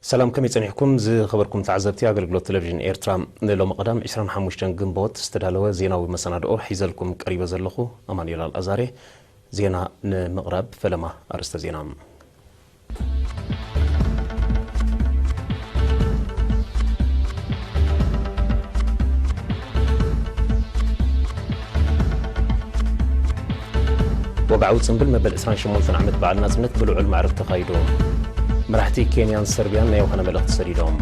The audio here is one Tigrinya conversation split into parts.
ሰላም፣ ከመይ ጸኒሕኩም ዝኸበርኩም ተዓዘብቲ ኣገልግሎት ቴሌቪዥን ኤርትራ? ንሎሚ ቀዳም ዕስራን ሓሙሽተን ግንቦት ዝተዳለወ ዜናዊ መሰናድኦ ሒዘልኩም ቀሪበ ዘለኹ ኣማኑኤል ኣልኣዛሬ። ዜና ንምቕራብ ፈለማ ኣርእስተ ዜና። ወግዓዊ ጽምብል መበል ዕስራን ሸሞንተን ዓመት በዓል ናጽነት ብልዑል ማዕርግ ተኻይዱ። መራሕቲ ኬንያን ሰርቢያን ናይ ዮሃና መልእኽቲ ሰዲዶም።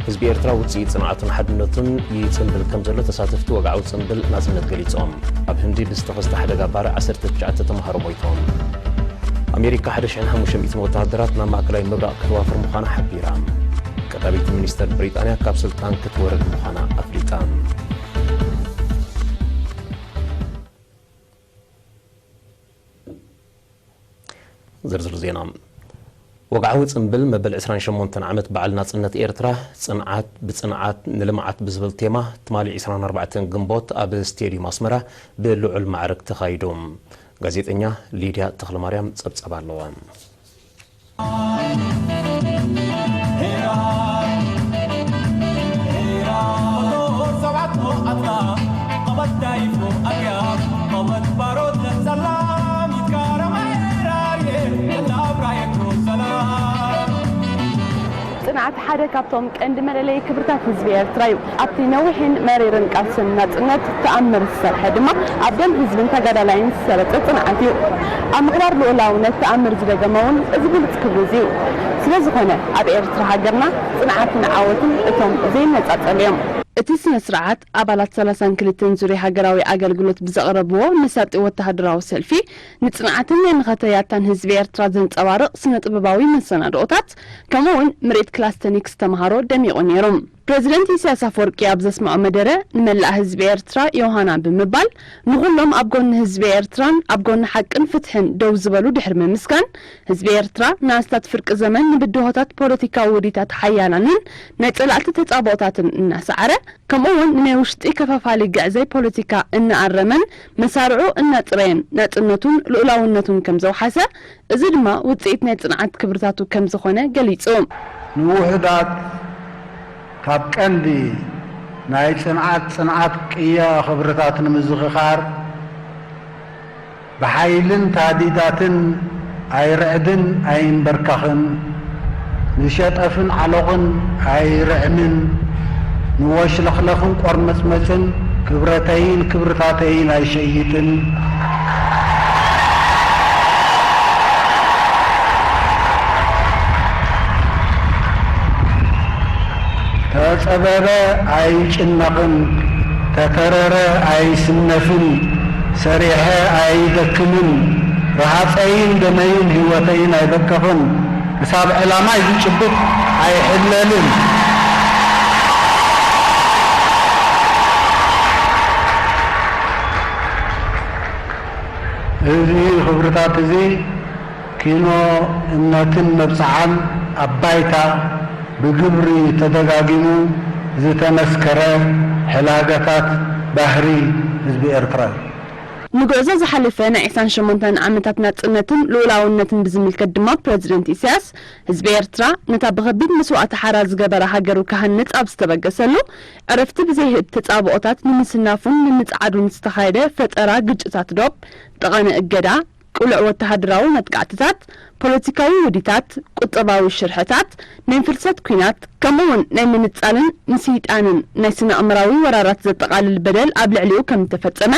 ህዝቢ ኤርትራ ውጽኢት ጽንዓቱን ሓድነቱን ይጽምብል ከም ዘሎ ተሳተፍቲ ወግዓዊ ጽምብል ናጽነት ገሊጾም። ኣብ ህንዲ ብዝተኸስተ ሓደጋ ባርዕ ዓሰርተ ትሽዓተ ተምሃሮ ሞይቶም። ኣሜሪካ ሓደ ሽሕን ሓሙሽተ ሚእትን ወተሃደራት ናብ ማእከላይ ምብራቕ ከተዋፍር ምዃና ሓቢራ። ቀዳመይቲ ሚኒስተር ብሪጣንያ ካብ ስልጣን ክትወርድ ምዃና ኣፍሊጣ። ዝርዝር ዜና። ወግዓዊ ጽምብል መበል ዕስራን ሸሞንተን ዓመት በዓል ናጽነት ኤርትራ፣ ጽንዓት ብጽንዓት ንልምዓት ብዝብል ቴማ፣ ትማሊ ዕስራን ኣርባዕተን ግንቦት ኣብ ስቴድዩም ኣስመራ ብልዑል ማዕርግ ተኻይዱ። ጋዜጠኛ ሊድያ ተኽለማርያም ጸብጻብ ኣለዋ። ጽንዓት ሓደ ካብቶም ቀንዲ መለለዪ ክብርታት ህዝቢ ኤርትራ እዩ። ኣብቲ ነዊሕን መሪርን ቃልስን ናጽነት ተኣምር ዝሰርሐ ድማ ኣብ ደም ህዝብን ተጋዳላይን ዝሰረጸ ጽንዓት እዩ። ኣብ ምኽባር ልኡላውነት ተኣምር ዝደገመ እውን እዚ ብሉጽ ክብሪ እዚ እዩ። ስለ ዝኾነ ኣብ ኤርትራ ሃገርና ጽንዓትን ዓወትን እቶም ዘይነጻጸሉ እዮም። እቲ ስነ ስርዓት ኣባላት ሰላሳን ክልተን ዙርያ ሃገራዊ ኣገልግሎት ብዘቕረብዎ መሳጢ ወተሃደራዊ ሰልፊ ንጽንዓትን ናይ መኸተ ያታን ህዝቢ ኤርትራ ዘንጸባርቕ ስነ ጥበባዊ መሰናድኦታት ከምኡ'ውን ምርኢት ክላስተኒክስ ተምሃሮ ደሚቑ ነይሩ። ፕረዚደንት ኢሳያስ ኣፈወርቂ ኣብ ዘስምዖ መደረ ንመላእ ህዝቢ ኤርትራ ዮሃና ብምባል ንኹሎም ኣብ ጎኒ ህዝቢ ኤርትራን ኣብ ጎኒ ሓቅን ፍትሕን ደው ዝበሉ ድሕሪ ምምስጋን ህዝቢ ኤርትራ ንኣስታት ፍርቂ ዘመን ንብድሆታት ፖለቲካዊ ውዲታት ሓያላንን ናይ ጸላእቲ ተጻብኦታትን እናሰዓረ ከምኡ እውን ንናይ ውሽጢ ከፋፋሊ ግዕዘይ ፖለቲካ እናኣረመን መሳርዑ እናጽረየን ናጽነቱን ልኡላውነቱን ከም ዘውሓሰ፣ እዚ ድማ ውጽኢት ናይ ጽንዓት ክብርታቱ ከም ዝኾነ ገሊጹ። ንውሑዳት ካብ ቀንዲ ናይ ጽንዓት፣ ጽንዓት ቅያ ክብርታት ንምዝኽኻር፣ ብሓይልን ታዲዳትን ኣይርዕድን ኣይንበርከኽን፣ ንሸጠፍን ዓሎቕን ኣይርዕምን፣ ንወሽለኽለኽን ቆርመጽመጽን ክብረተይን ክብርታተይን ኣይሸይጥን። ተጸበበ ኣይጭነቕን፣ ተተረረ ኣይስነፍን፣ ሰሪሐ ኣይደክምን፣ ረሃጸይን ደመይን ህይወተይን ኣይበከኽን፣ ክሳብ ዕላማይ ዝጭብጥ ኣይሕለልን። እዚ ክብርታት እዚ ኪኖ እምነትን መብጽዓን ኣብ ባይታ ብግብሪ ተደጋጊሙ ዝተመስከረ ሕላገታት ባህሪ ህዝቢ ኤርትራ እዩ። ንጉዕዞ ዝሓለፈ ናይ ዕስራን ሸሞንተን ዓመታት ናጽነትን ልኡላውነትን ብዝምልከት ድማ ፕረዚደንት ኢሳያስ፣ ህዝቢ ኤርትራ ነታ ብኸቢድ መስዋእቲ ሓራ ዝገበራ ሃገሩ ክሃንጽ ኣብ ዝተበገሰሉ፣ ዕረፍቲ ብዘይህብ ተጻብኦታት ንምስናፉን ንምጽዓዱን ዝተኻየደ ፈጠራ ግጭታት ዶብ፣ ጠቐነ እገዳ፣ ቅሉዕ ወተሃደራዊ መጥቃዕትታት፣ ፖለቲካዊ ውዲታት፣ ቁጠባዊ ሽርሕታት፣ ናይ ፍልሰት ኲናት፣ ከምኡ'ውን ናይ ምንጻልን ምስይጣንን ናይ ስነ-ኣእምራዊ ወራራት ዘጠቓልል በደል ኣብ ልዕሊኡ ከም እተፈጸመ፣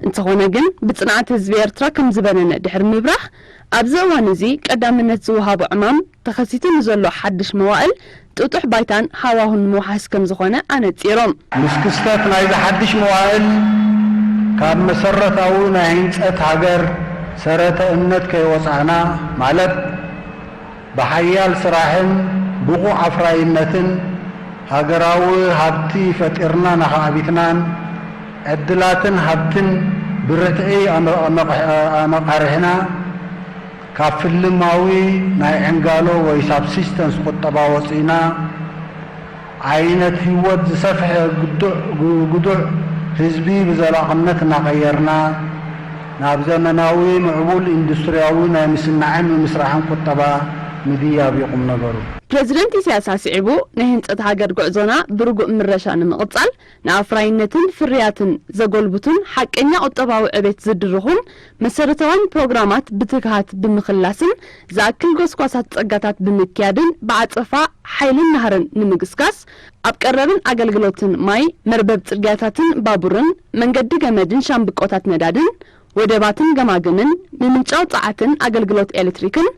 እንተኾነ ግን ብጽንዓት ህዝቢ ኤርትራ ከም ዝበነነ ድሕሪ ምብራህ፣ ኣብዚ እዋን እዚ ቀዳምነት ዝወሃቦ ዕማም ተኸሲቱ ንዘሎ ሓድሽ መዋእል ጥጡሕ ባይታን ሃዋሁን ንምውሓስ ከም ዝኾነ ኣነጺሮም። ምስ ክስተት ናይዚ ሓድሽ መዋእል ካብ መሰረታዊ ናይ ህንጸት ሃገር ሰረተ እምነት ከይወጻእና፣ ማለት ብሓያል ስራሕን ብቑዕ ኣፍራይነትን ሃገራዊ ሃብቲ ፈጢርና ናኻዕቢትናን ዕድላትን ሃብትን ብርትዒ ኣመ-፣ ኣመ-፣ ኣመቓርሕና ካብ ፍልማዊ ናይ ዕንጋሎ ወይ ሳብሲስተንስ ቁጠባ ወጺእና፣ ዓይነት ህይወት ዝሰፍሐ ግዱዕ፣ ግ-፣ ግዱዕ ህዝቢ ብዘላቕነት እናቐየርና፣ ናብ ዘመናዊ ምዕቡል ኢንዱስትሪያዊ ናይ ምስናዕን ምምስራሕን ቁጠባ ምድያብ እዩ ቁም ነገሩ። ፕረዚደንት ኢሳያስ ኣስዒቡ፣ ናይ ህንጸት ሃገር ጉዕዞና ብርጉእ ምረሻ ንምቕጻል፣ ንኣፍራይነትን ፍርያትን ዘጎልብቱን ሓቀኛ ቁጠባዊ ዕቤት ዝድርኹን መሰረታውያን ፕሮግራማት ብትግሃት ብምኽላስን ዝኣክል ጎስጓሳት ጸጋታት ብምክያድን ብዓጸፋ ሓይልን ናህርን ንምግስጋስ ኣብ ቀረብን ኣገልግሎትን ማይ፣ መርበብ ጽርግያታትን ባቡርን፣ መንገዲ ገመድን ሻምብቆታት ነዳድን፣ ወደባትን ገማግምን፣ ምምንጫው ጸዓትን ኣገልግሎት ኤሌክትሪክን፣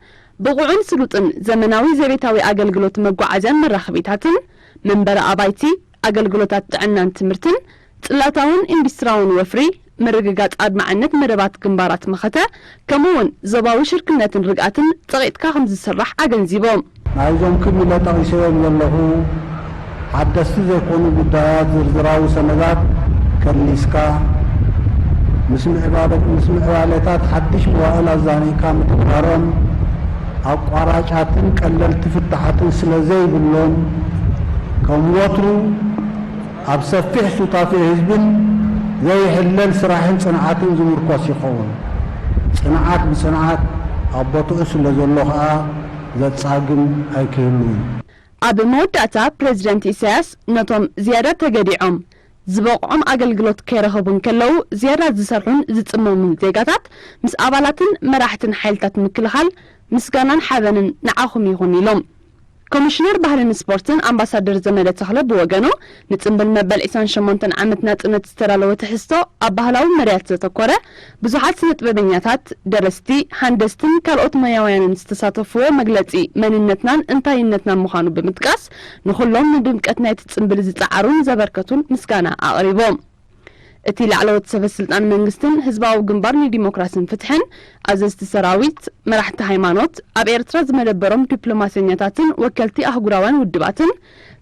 ብቑዕን ስሉጥን ዘመናዊ ዘቤታዊ ኣገልግሎት መጓዓዝያን መራኸቢታትን፣ መንበሪ ኣባይቲ፣ ኣገልግሎታት ጥዕናን ትምህርትን፣ ጽላታውን ኢንዱስትራውን ወፍሪ፣ ምርግጋጽ ኣድማዕነት መደባት ግንባራት መኸተ፣ ከምኡ'ውን ዞባዊ ሽርክነትን ርግኣትን ጸቒጥካ ከም ዝስራሕ ኣገንዚቦም። ናይዞም ክም ኢለ ጠቒሰዮም ዘለኹ ሓደስቲ ዘይኮኑ ጉዳያት ዝርዝራዊ ሰነዳት ከሊስካ፣ ምስ ምዕባለ-፣ ምስ ምዕባለታት ሓድሽ መዋእል ኣዛኒእካ ምትግባሮም ኣቋራጫትን ቀለልቲ ፍታሓትን ስለ ዘይብሎም፣ ከም ወትሩ ኣብ ሰፊሕ ሱታፌ ህዝብን ዘይሕለል ስራሕን ጽንዓትን ዝምርኮስ ይኸውን። ጽንዓት ብጽንዓት ኣብ ቦትኡ ስለ ዘሎ ኸኣ ዘጻግም ኣይክህሉን። ኣብ መወዳእታ ፕረዚደንት ኢሳያስ ነቶም ዝያዳ ተገዲዖም ዝበቕዖም ኣገልግሎት ከይረኸቡ እንከለዉ ዝያዳ ዝሰርሑን ዝጽመሙን ዜጋታት ምስ ኣባላትን መራሕትን ሓይልታት ምክልኻል ምስጋናን ሓበንን ንዓኹም ይኹን ኢሎም። ኮሚሽነር ባህልን ስፖርትን ኣምባሳደር ዘመደ ተኽለ ብወገኑ፣ ንጽምብል መበል ዕስራን ሸሞንተን ዓመት ናጽነት ዝተዳለወ ትሕዝቶ ኣብ ባህላዊ መርያት ዘተኮረ፣ ብዙሓት ስነ ጥበበኛታት፣ ደረስቲ፣ ሃንደስትን ካልኦት ሞያውያንን ዝተሳተፍዎ መግለጺ መንነትናን እንታይነትናን ምዃኑ ብምጥቃስ፣ ንኹሎም ንድምቀት ናይቲ ጽምብል ዝጸዓሩን ዘበርከቱን ምስጋና ኣቕሪቦም። እቲ ላዕለዎት ሰበ ስልጣን መንግስትን ህዝባዊ ግንባር ንዲሞክራስን ፍትሕን፣ ኣዘዝቲ ሰራዊት፣ መራሕቲ ሃይማኖት፣ ኣብ ኤርትራ ዝመደበሮም ዲፕሎማሰኛታትን ወከልቲ ኣህጉራውያን ውድባትን፣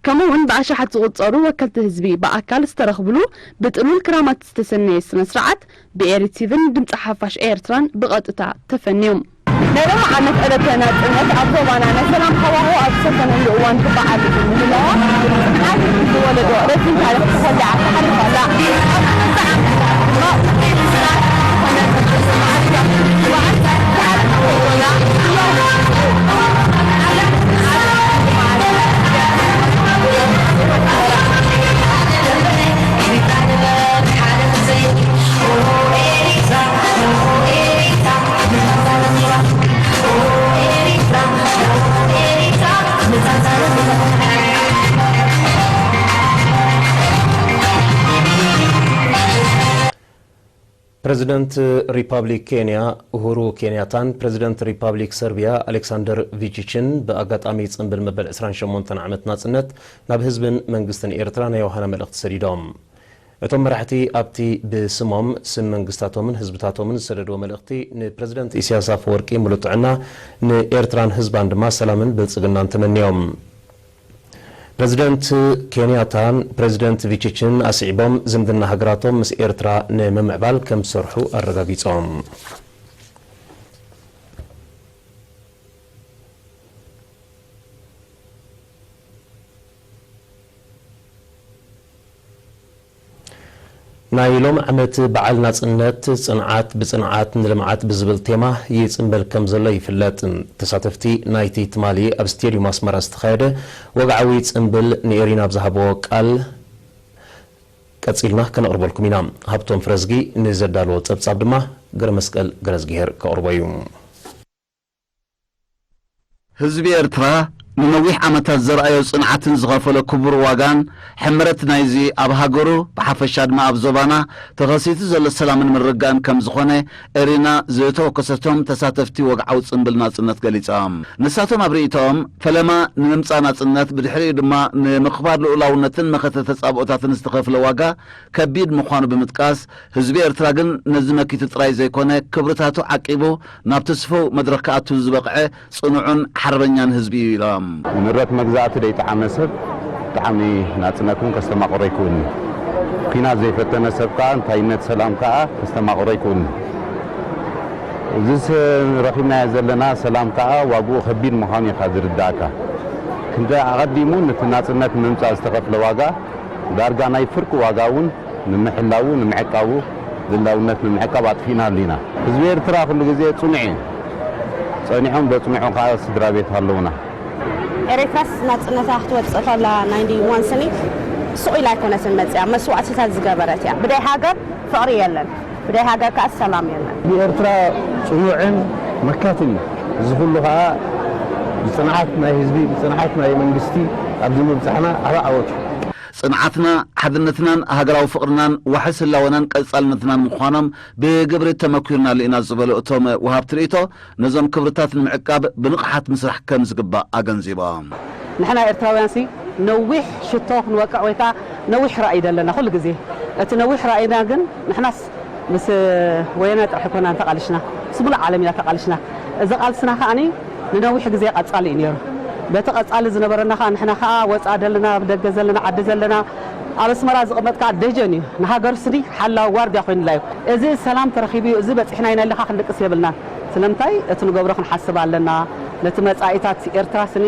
ከምኡ እውን ብኣሽሓት ዝቑጸሩ ወከልቲ ህዝቢ ብኣካል ዝተረኽብሉ ብጥሉል ክራማት ዝተሰነየ ስነ ስርዓት ብኤሪ ቲቪን ድምጺ ሓፋሽ ኤርትራን ብቐጥታ ተፈንዮም። ናይ ሎሚ ዓመት ዕለተ ናጽነት ኣብ ዞባና ናይ ሰላም ሃዋህው ኣብ ዝሰፈነሉ እዋን ትበዓል ብምህላዋ፣ ጽንዓት ዝወለዶ ረዚን ታሪኽ ተኾሊዓ ትሓልፍ ኣላ። ኣብዚ መጻኢ ዓመታት ድማ ውጽኢት ስርዓት ዝኾነ ፕረዚደንት ሪፓብሊክ ኬንያ ኡሁሩ ኬንያታን ፕረዚደንት ሪፓብሊክ ሰርቢያ ኣሌክሳንደር ቪቺችን ብኣጋጣሚ ጽምብል መበል ዕስራን ሸሞንተን ዓመት ናጽነት ናብ ህዝብን መንግስትን ኤርትራ ናይ ዮሃና መልእኽቲ ሰዲዶም። እቶም መራሕቲ ኣብቲ ብስሞም፣ ስም መንግስታቶምን ህዝብታቶምን ዝሰደድዎ መልእኽቲ፣ ንፕረዚደንት ኢሳያስ ኣፈወርቂ ምሉእ ጥዕና፣ ንኤርትራን ህዝባን ድማ ሰላምን ብልጽግናን ተመንዮም። ፕረዚደንት ኬንያታን ፕረዚደንት ቪቺችን ኣስዒቦም፣ ዝምድና ሃገራቶም ምስ ኤርትራ ንምምዕባል ከም ዝሰርሑ ኣረጋጊጾም። ናይ ሎም ዓመት በዓል ናጽነት፣ ጽንዓት ብጽንዓት ንልምዓት ብዝብል ቴማ ይጽንበል ከም ዘሎ ይፍለጥ። ተሳተፍቲ ናይቲ ትማሊ ኣብ ስቴድዩም ኣስመራ ዝተኻየደ ወግዓዊ ጽንብል ንኤሪና ኣብ ዝሃብዎ ቃል፣ ቀጺልና ከነቕርበልኩም ኢና። ሃብቶም ፍረዝጊ ንዘዳለዎ ጸብጻብ ድማ ገረመስቀል ገረዝግሄር ከቕርቦ እዩ። ህዝቢ ኤርትራ ንነዊሕ ዓመታት ዘርኣዮ ጽንዓትን ዝኸፈሎ ክቡር ዋጋን፣ ሕምረት ናይዚ ኣብ ሃገሩ፣ ብሓፈሻ ድማ ኣብ ዞባና ተኸሲቱ ዘሎ ሰላምን ምርግጋእን ከም ዝኾነ፣ ኤሪና ዝተወከሰቶም ተሳተፍቲ ወግዓዊ ጽንብል ናጽነት ገሊጾም። ንሳቶም ኣብ ርእይቶኦም፣ ፈለማ ንምምጻእ ናጽነት፣ ብድሕሪኡ ድማ ንምኽባር ልኡላውነትን መኸተ ተጻብኦታትን ዝተኸፍለ ዋጋ ከቢድ ምዃኑ ብምጥቃስ፣ ህዝቢ ኤርትራ ግን ነዚ መኪቱ ጥራይ ዘይኮነ፣ ክብርታቱ ዓቂቡ ናብቲ ስፉው መድረኽ ክኣቱ ዝበቕዐ ጽኑዕን ሓርበኛን ህዝቢ እዩ ኢሎም። ንብረት መግዛእቲ ዘይጠዓመ ሰብ ብጣዕሚ ናጽነት እውን ከስተማቕሮ ኣይክእልን እዩ። ኲናት ዘይፈተነ ሰብ ከኣ እንታይነት ሰላም ከኣ ከስተማቕሮ ኣይክእልን እዩ። እዚስ ረኺብናዮ ዘለና ሰላም ከኣ ዋግኡ ከቢድ ምዃኑ ኢኻ ዝርዳእካ። ክንዲ ኣቐዲሙ ነቲ ናጽነት ንምምጻእ ዝተኸፍለ ዋጋ ዳርጋ ናይ ፍርቂ ዋጋ እውን ንምሕላዉ፣ ንምዕቃቡ፣ ልላውነት ንምዕቃብ ኣጥፊእናሉ ኢና። ህዝቢ ኤርትራ ኩሉ ግዜ ጽኑዕ እዩ። ጸኒዖም ዘጽንዑ ከኣ ስድራ ቤት ኣለውና። ኤሪትራስ ናጽነታ ክትወጽእ ከላ ናይንቲ ዋን ስኒ ሱቕ ኢላ ኣይኮነትን መጽያ፣ መስዋእትታት ዝገበረት እያ። ብደይ ሃገር ፍቕሪ የለን፣ ብደይ ሃገር ከኣ ሰላም የለን። ብኤርትራ ጽኑዕን መካትን እዩ። እዚ ኩሉ ከኣ ብጽንዓት ናይ ህዝቢ፣ ብጽንዓት ናይ መንግስቲ ኣብዚ ምብጻሕና ዓቢ ዓወት እዩ። ጽንዓትና፣ ሓድነትናን ሃገራዊ ፍቕርናን ዋሕስ ህላወናን ቀጻልነትናን ምዃኖም ብግብሪ ተመኲርናሉ ኢና ዝበሉ እቶም ወሃብቲ ርእይቶ፣ ነዞም ክብርታት ንምዕቃብ ብንቕሓት ምስራሕ ከም ዝግባእ ኣገንዚቦም። ንሕና ኤርትራውያንሲ ነዊሕ ሽቶ ክንወቅዕ ወይ ከዓ ነዊሕ ራእይ ደለና ኩሉ ግዜ። እቲ ነዊሕ ራእይና ግን ንሕናስ ምስ ወያነ ጥራሕ ኣይኮናን ተቓሊሽና፣ ምስ ሙሉእ ዓለም ኢና ተቓሊሽና። እዚ ቃልስና ከዓኒ ንነዊሕ ግዜ ቀጻሊ እዩ ነይሩ። በቲ ቀጻሊ ዝነበረና ከኣ ንሕና ከኣ ወጻኢ ደለና፣ ኣብ ደገ ዘለና፣ ዓዲ ዘለና፣ ኣብ ኣስመራ ዝቕመጥ ከኣ ደጀን እዩ። ንሃገሩ ስኒ ሓላዊ ዋርድያ ኮይኑላ እዩ። እዚ ሰላም ተረኺቡ እዩ፣ እዚ በጺሕና ኢና ኢልካ ክንድቅስ የብልናን። ስለምንታይ እቲ ንገብሮ ክንሓስብ ኣለና። ነቲ መጻኢታት ኤርትራ ስኒ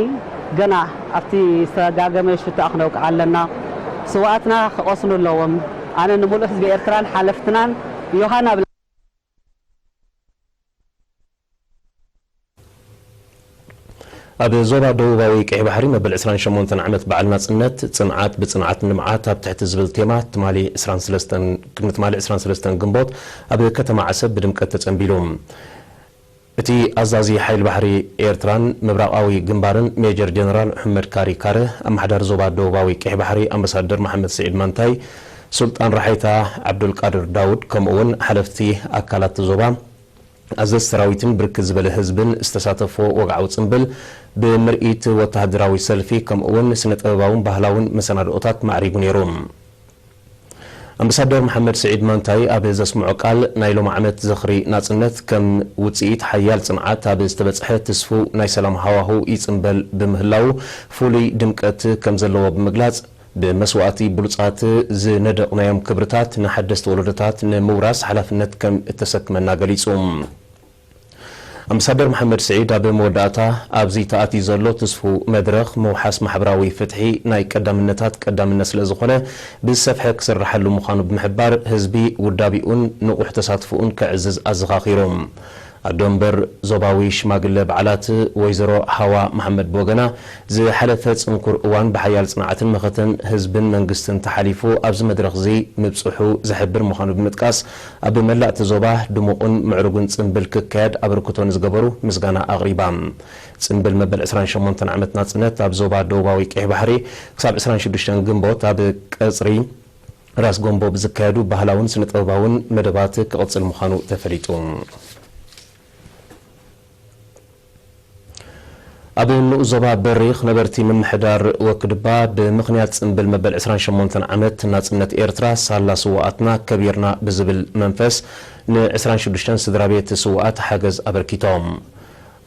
ገና ኣብቲ ዝተጋገመ ሽቶ ክነውቅዓ ኣለና። ስውኣትና ክቆስሉ ኣለዎም። ኣነ ንምሉእ ህዝቢ ኤርትራን ሓለፍትናን ዮሃና ኣብ ዞባ ደቡባዊ ቀይሕ ባሕሪ መበል ዕስራን ሸሞንተን ዓመት በዓል ናጽነት፣ ጽንዓት ብጽንዓት ንልምዓት ኣብ ትሕቲ ዝብል ቴማ ትማሊ ዕስራን ሰለስተን፣ ቅድሚ ትማሊ ዕስራን ሰለስተን ግንቦት ኣብ ከተማ ዓሰብ ብድምቀት ተጸንቢሉ። እቲ ኣዛዚ ሓይሊ ባሕሪ ኤርትራን ምብራቓዊ ግንባርን ሜጀር ጀነራል ሑመድ ካሪ ካረ፣ ኣመሓዳሪ ዞባ ደቡባዊ ቀይሕ ባሕሪ ኣምባሳደር መሓመድ ስዒድ ማንታይ፣ ሱልጣን ራሓይታ ዓብዱልቃድር ዳውድ፣ ከምኡ'ውን ሓለፍቲ ኣካላት ዞባ፣ ኣዘዝቲ ሰራዊትን ብርክት ዝበለ ህዝብን ዝተሳተፎ ወግዓዊ ጽምብል፣ ብምርኢት ወተሃደራዊ ሰልፊ፣ ከምኡ'ውን ስነ-ጥበባውን ባህላውን መሰናድኦታት ማዕሪጉ ነይሩ። ኣምባሳደር መሓመድ ስዒድ ማንታይ ኣብ ዘስምዖ ቃል፣ ናይ ሎሚ ዓመት ዝኽሪ ናጽነት ከም ውጽኢት ሓያል ጽንዓት ኣብ ዝተበጽሐ ትስፉው ናይ ሰላም ሃዋሁ ይጽምበል ብምህላዉ፣ ፍሉይ ድምቀት ከም ዘለዎ ብምግላጽ፣ ብመስዋእቲ ብሉጻት ዝነደቕናዮም ክብርታት ንሓደስቲ ወለዶታት ንምውራስ ሓላፍነት ከም እተሰክመና ገሊጹ። ኣምባሳደር መሓመድ ስዒድ ኣብ መወዳእታ፣ ኣብዚ ተኣትዩ ዘሎ ትስፉው መድረኽ ምውሓስ ማሕበራዊ ፍትሒ ናይ ቀዳምነታት ቀዳምነት ስለ ዝኾነ፣ ብዝሰፍሐ ክስርሓሉ ምዃኑ ብምሕባር፣ ህዝቢ ውዳቤኡን ንቑሕ ተሳትፎኡን ከዕዝዝ ኣዘኻኺሩ። ኣዶ መንበር ዞባዊ ሽማግለ በዓላት ወይዘሮ ሃዋ መሓመድ ብወገና፣ ዝሓለፈ ጽንኩር እዋን ብሓያል ጽንዓትን መኸተን ህዝብን መንግስትን ተሓሊፉ ኣብዚ መድረኽ'ዚ ምብጽሑ ዘሕብር ምዃኑ ብምጥቃስ፣ ኣብ መላእ እቲ ዞባ ድሙቕን ምዕሩግን ጽምብል ክካየድ ኣበርክቶ ንዝገበሩ ምስጋና ኣቕሪባ። ጽምብል መበል ዕስራን ሸሞንተን ዓመት ናጽነት ኣብ ዞባ ደቡባዊ ቀይሕ ባሕሪ ክሳብ ዕስራን ሽዱሽተን ግንቦት ኣብ ቀጽሪ ራስ ጎንቦ ብዝካየዱ ባህላውን ስነ-ጥበባውን መደባት ክቕጽል ምዃኑ ተፈሊጡ። ኣብ ንኡስ ዞባ በሪኽ ነበርቲ ምምሕዳር ወክድባ ብምኽንያት ጽምብል መበል ዕስራን ሸሞንተን ዓመት ናጽነት ኤርትራ ሳላ ስውኣትና ከቢርና ብዝብል መንፈስ ን ዕስራን ሽዱሽተን ስድራ ቤት ስውኣት ሓገዝ ኣበርኪቶም።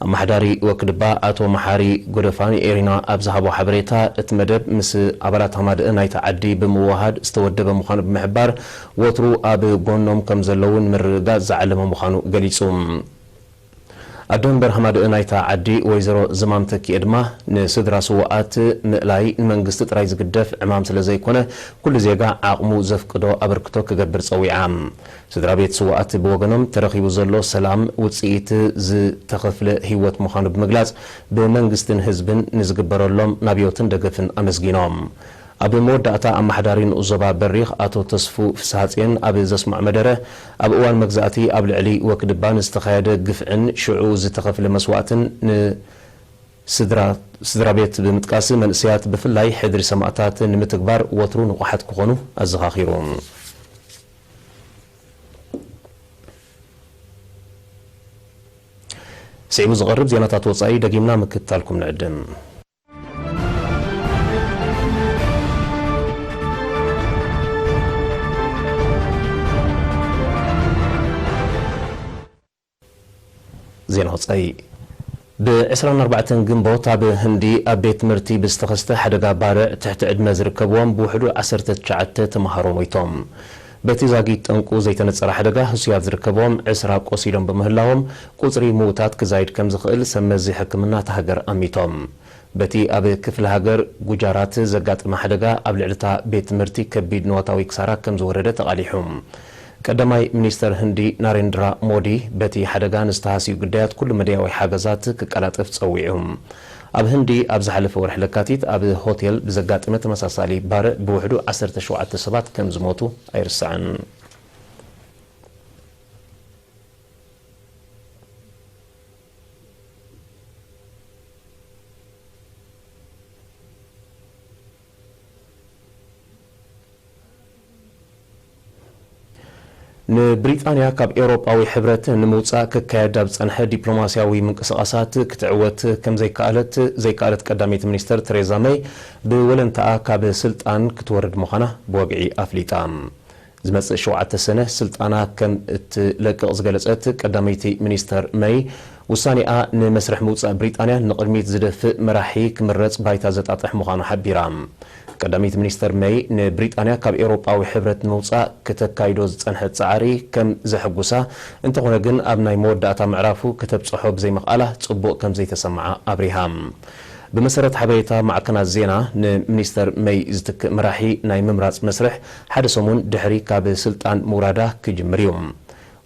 ኣመሓዳሪ ወክድባ ኣቶ መሓሪ ጎደፋ ንኤሪና ኣብ ዝሃቦ ሓበሬታ፣ እቲ መደብ ምስ ኣባላት ሃማደእ ናይታ ዓዲ ብምውህሃድ ዝተወደበ ምዃኑ ብምሕባር፣ ወትሩ ኣብ ጎኖም ከም ዘለዉ ንምርግጋጽ ዝዓለመ ምዃኑ ገሊጹ። ኣደ መንበር ሃማደእ ናይታ ዓዲ ወይዘሮ ዝማም ተኪኤ ድማ፣ ንስድራ ስውኣት ምእላይ ንመንግስቲ ጥራይ ዝግደፍ ዕማም ስለ ዘይኮነ፣ ኩሉ ዜጋ ዓቕሙ ዘፍቅዶ ኣበርክቶ ክገብር ጸዊዓ። ስድራ ቤት ስውኣት ብወገኖም፣ ተረኺቡ ዘሎ ሰላም ውጽኢት ዝተኸፍለ ህይወት ምዃኑ ብምግላጽ፣ ብመንግስትን ህዝብን ንዝግበረሎም ናብዮትን ደገፍን ኣመስጊኖም። ኣብ መወዳእታ፣ ኣመሓዳሪ ንኡስ ዞባ በሪኽ ኣቶ ተስፉ ፍስሃጽዮን ኣብ ዘስምዖ መደረ፣ ኣብ እዋን መግዛእቲ ኣብ ልዕሊ ወክድባ ንዝተኻየደ ግፍዕን ሽዑ ዝተኸፍለ መስዋእትን ንስድራ፣ ስድራ ቤት ብምጥቃስ፣ መንእሰያት ብፍላይ ሕድሪ ሰማእታት ንምትግባር ወትሩ ንቑሓት ክኾኑ ኣዘኻኺሩ። ስዒቡ ዝቐርብ ዜናታት ወጻኢ ደጊምና ምክትታልኩም ንዕድም። ዜና ወጻኢ። ብ ዕስራን ኣርባዕተን ግንቦት ኣብ ህንዲ ኣብ ቤት ትምህርቲ ብዝተኸስተ ሓደጋ ባርዕ ትሕቲ ዕድመ ዝርከብዎም ብውሕዱ ዓሰርተ ትሽዓተ ተምሃሮ ሞይቶም። በቲ ዛጊት ጠንቁ ዘይተነጸረ ሓደጋ ህሱያት ዝርከብዎም ዕስራ ቆሲሎም ብምህላዎም ቁጽሪ ምዉታት ክዛይድ ከም ዝኽእል ሰብ መዚ ሕክምና እታ ሃገር ኣሚቶም። በቲ ኣብ ክፍለ ሃገር ጉጃራት ዘጋጠመ ሓደጋ ኣብ ልዕሊ እታ ቤት ትምህርቲ ከቢድ ንዋታዊ ክሳራ ከም ዝወረደ ተቓሊሑ። ቀዳማይ ሚኒስተር ህንዲ ናሬንድራ ሞዲ በቲ ሓደጋ ንዝተሃስዩ ግዳያት ኩሉ መዳያዊ ሓገዛት ክቀላጠፍ ጸዊዑ። ኣብ ህንዲ ኣብ ዝሓለፈ ወርሒ ለካቲት ኣብ ሆቴል ብዘጋጠመ ተመሳሳሊ ባርዕ ብውሕዱ ዓሰርተ ሸውዓተ ሰባት ከም ዝሞቱ ኣይርሳዕን። ንብሪጣንያ ካብ ኤውሮጳዊ ሕብረት ንምውጻእ ክካየድ ኣብ ዝጸንሐ ዲፕሎማስያዊ ምንቅስቓሳት ክትዕወት ከም ዘይከኣለት ዘይከኣለት ቀዳመይቲ ሚኒስተር ቴሬዛ መይ ብወለንታኣ ካብ ስልጣን ክትወርድ ምዃና ብወግዒ ኣፍሊጣ። ዝመጽእ ሸውዓተ ሰነ ስልጣና ከም እትለቅቕ ዝገለጸት ቀዳመይቲ ሚኒስተር መይ፣ ውሳኔኣ ንመስርሕ ምውጻእ ብሪጣንያ ንቕድሚት ዝደፍእ መራሒ ክምረጽ ባይታ ዘጣጥሕ ምዃኑ ሓቢራ። ቀዳመይቲ ሚኒስተር መይ ንብሪጣንያ ካብ ኤውሮጳዊ ሕብረት ንምውጻእ ከተካይዶ ዝጸንሐት ጻዕሪ ከም ዘሐጉሳ፣ እንተኾነ ግን ኣብ ናይ መወዳእታ ምዕራፉ ከተብጽሖ ብዘይምኽኣላ ጽቡቕ ከም ዘይተሰምዓ ኣብሪሃ። ብመሰረት ሓበሬታ ማዕከናት ዜና፣ ንሚኒስተር መይ ዝትክእ መራሒ ናይ ምምራጽ መስርሕ ሓደ ሰሙን ድሕሪ ካብ ስልጣን ምውራዳ ክጅምር እዩ።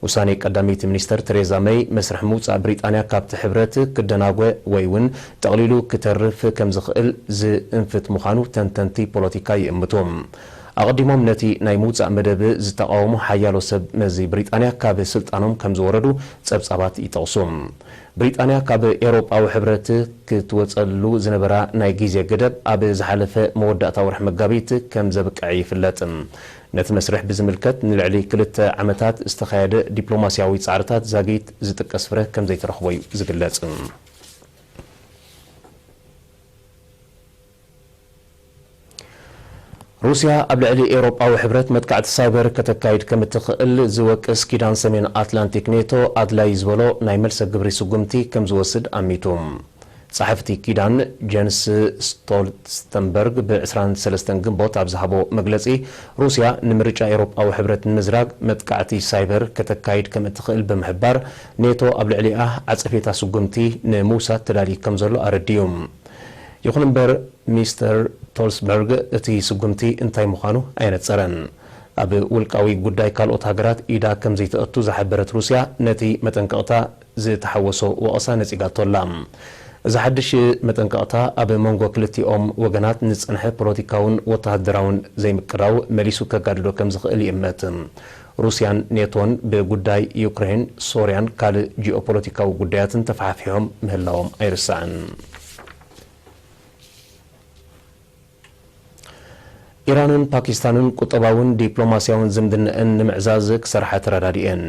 ውሳኔ ቀዳመይቲ ሚኒስተር ቴሬዛ መይ መስርሕ ምውጻእ ብሪጣንያ ካብቲ ሕብረት ክደናጎ ወይ እውን ጠቕሊሉ ክተርፍ ከም ዝኽእል ዝእንፍት ምዃኑ ተንተንቲ ፖለቲካ ይእምቱ። ኣቐዲሞም ነቲ ናይ ምውጻእ መደብ ዝተቓወሙ ሓያሎ ሰብ መዚ ብሪጣንያ ካብ ስልጣኖም ከም ዝወረዱ ጸብጻባት ይጠቕሱ። ብሪጣንያ ካብ ኤውሮጳዊ ሕብረት ክትወጸሉ ዝነበራ ናይ ግዜ ገደብ ኣብ ዝሓለፈ መወዳእታ ወርሒ መጋቢት ከም ዘብቅዐ ይፍለጥ። ነቲ መስርሕ ብዝምልከት ንልዕሊ ክልተ ዓመታት ዝተኻየደ ዲፕሎማስያዊ ጻዕርታት ዛጊት ዝጥቀስ ፍረ ከም ዘይተረኽቦ እዩ ዝግለጽ። ሩስያ ኣብ ልዕሊ ኤውሮጳዊ ሕብረት መጥቃዕቲ ሳይበር ከተካይድ ከም እትኽእል ዝወቅስ ኪዳን ሰሜን ኣትላንቲክ ኔቶ ኣድላዪ ዝበሎ ናይ መልሰ ግብሪ ስጉምቲ ከም ዝወስድ ኣሚቱ። ጸሓፊ እቲ ኪዳን ጀንስ ስቶልተንበርግ ብ ዕስራን ሰለስተን ግንቦት ኣብ ዝሃቦ መግለጺ፣ ሩስያ ንምርጫ ኤውሮጳዊ ሕብረት ንምዝራግ መጥቃዕቲ ሳይበር ከተካይድ ከም እትኽእል ብምሕባር፣ ኔቶ ኣብ ልዕሊኣ ዓጸፌታ ስጉምቲ ንምውሳድ ተዳልዩ ከም ዘሎ ኣረዲኡ። ይኹን እምበር፣ ሚስተር ስቶልተንበርግ እቲ ስጉምቲ እንታይ ምዃኑ ኣየነጸረን። ኣብ ውልቃዊ ጉዳይ ካልኦት ሃገራት ኢዳ ከም ዘይተእቱ ዝሓበረት ሩስያ፣ ነቲ መጠንቀቕታ ዝተሓወሶ ወቐሳ ነጺጋቶ ኣላ። እዚ ሓድሽ መጠንቀቕታ፣ ኣብ መንጎ ክልቲኦም ወገናት ንዝጸንሐ ፖለቲካውን ወተሃደራውን ዘይምቅራው መሊሱ ከጋድዶ ከም ዝኽእል ይእመት። ሩስያን ኔቶን ብጉዳይ ዩክሬን፣ ሶርያን ካልእ ጂኦፖለቲካዊ ጉዳያትን ተፈሓፊሖም ምህላዎም ኣይርሳዕን። ኢራንን ፓኪስታንን ቁጠባውን ዲፕሎማስያውን ዝምድነአን ንምዕዛዝ ክሰርሓ ተረዳዲኤን።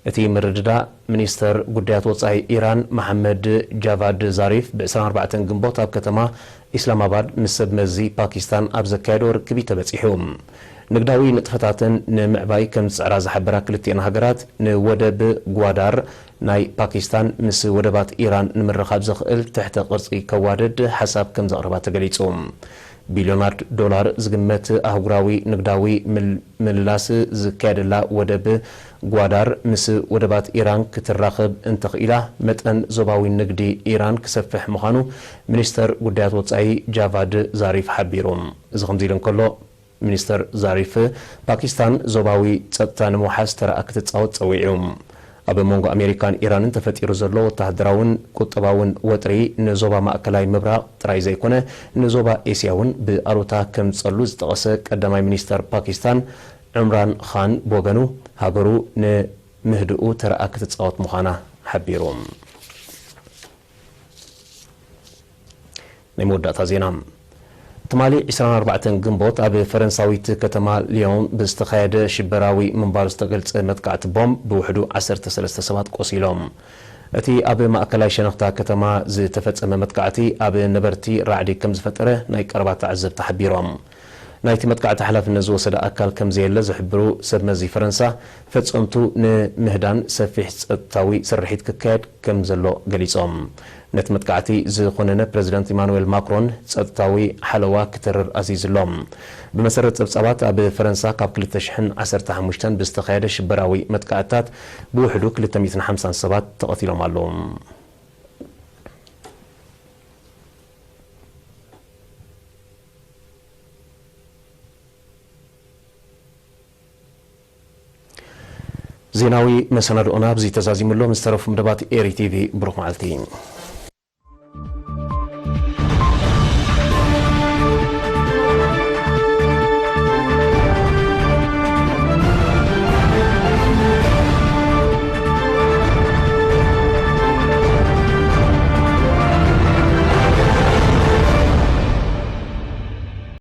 እቲ ምርድዳእ፣ ሚኒስተር ጉዳያት ወጻኢ ኢራን መሓመድ ጃቫድ ዛሪፍ ብ ዕስራን ኣርባዕተን ግንቦት ኣብ ከተማ ኢስላማባድ ምስ ሰብ መዚ ፓኪስታን ኣብ ዘካየዶ ርክብ እዩ ተበጺሑ። ንግዳዊ ንጥፈታተን ንምዕባይ ከም ዝጽዕራ ዝሓበራ ክልቲኤን ሃገራት፣ ንወደብ ጓዳር ናይ ፓኪስታን ምስ ወደባት ኢራን ንምርኻብ ዘኽእል ትሕተ ቅርጺ ከዋድድ ሓሳብ ከም ዘቕረባ ተገሊጹ። ቢልዮናት ዶላር ዝግመት ኣህጉራዊ ንግዳዊ ምል-፣ ምልላስ ዝካየደላ ወደብ ጓዳር ምስ ወደባት ኢራን ክትራኸብ እንተኽኢላ፣ መጠን ዞባዊ ንግዲ ኢራን ክሰፍሕ ምዃኑ ሚኒስተር ጉዳያት ወጻኢ ጃቫድ ዛሪፍ ሓቢሩ። እዚ ከምዚ ኢሉ እንከሎ፣ ሚኒስተር ዛሪፍ፣ ፓኪስታን ዞባዊ ጸጥታ ንምውሓስ ተራኣ ክትጻወት ጸዊዑ። ኣብ መንጎ ኣሜሪካን ኢራንን ተፈጢሩ ዘሎ ወተሃደራውን ቁጠባውን ወጥሪ ንዞባ ማእከላይ ምብራቕ ጥራይ ዘይኮነ፣ ንዞባ ኤስያ እውን ብኣሉታ ከምጸሉ ዝጠቐሰ ቀዳማይ ሚኒስተር ፓኪስታን፣ ዑምራን ኻን፣ ብወገኑ፣ ሃገሩ ንምህድኡ ተራኣ ክትጻወት ምዃና ሓቢሩ። ናይ መወዳእታ ዜና። ትማሊ ዕስራን ኣርባዕተን ግንቦት ኣብ ፈረንሳዊት ከተማ ሊዮን ብዝተኻየደ ሽበራዊ ምንባሩ ዝተገልጸ መጥቃዕቲ ቦምብ ብውሕዱ ዓሰርተ ሰለስተ ሰባት ቆሲሎም። እቲ ኣብ ማእከላይ ሸነኽታ ከተማ ዝተፈጸመ መጥቃዕቲ ኣብ ነበርቲ ራዕዲ ከም ዝፈጠረ ናይ ቀረባ ተዓዘብቲ ሓቢሮም። ናይቲ መጥቃዕቲ ሓላፍነት ዝወሰደ ኣካል ከም ዘየለ ዝሕብሩ ሰብ መዚ ፈረንሳ፣ ፈጸምቱ ንምህዳን ሰፊሕ ጸጥታዊ ስርሒት ክካየድ ከም ዘሎ ገሊጾም። ነቲ መጥቃዕቲ ዝኾነነ ፕረዚደንት ኢማኑኤል ማክሮን ጸጥታዊ ሓለዋ ክተርር ኣዚዙ ኣሎ። ብመሰረት ጸብጻባት፣ ኣብ ፈረንሳ ካብ ክልተ ሽሕን ዓሰርተ ሓሙሽተን ብዝተኻየደ ሽበራዊ መጥቃዕትታት ብውሕዱ ክልተ ሚእትን ሓምሳን ሰባት ተቐቲሎም ኣለዉ። ዜናዊ መሰናድኦና ኣብዚ ተዛዚሙ ኣሎ። ምስ ተረፉ መደባት ኤሪ ቲቪ ብሩኽ መዓልቲ።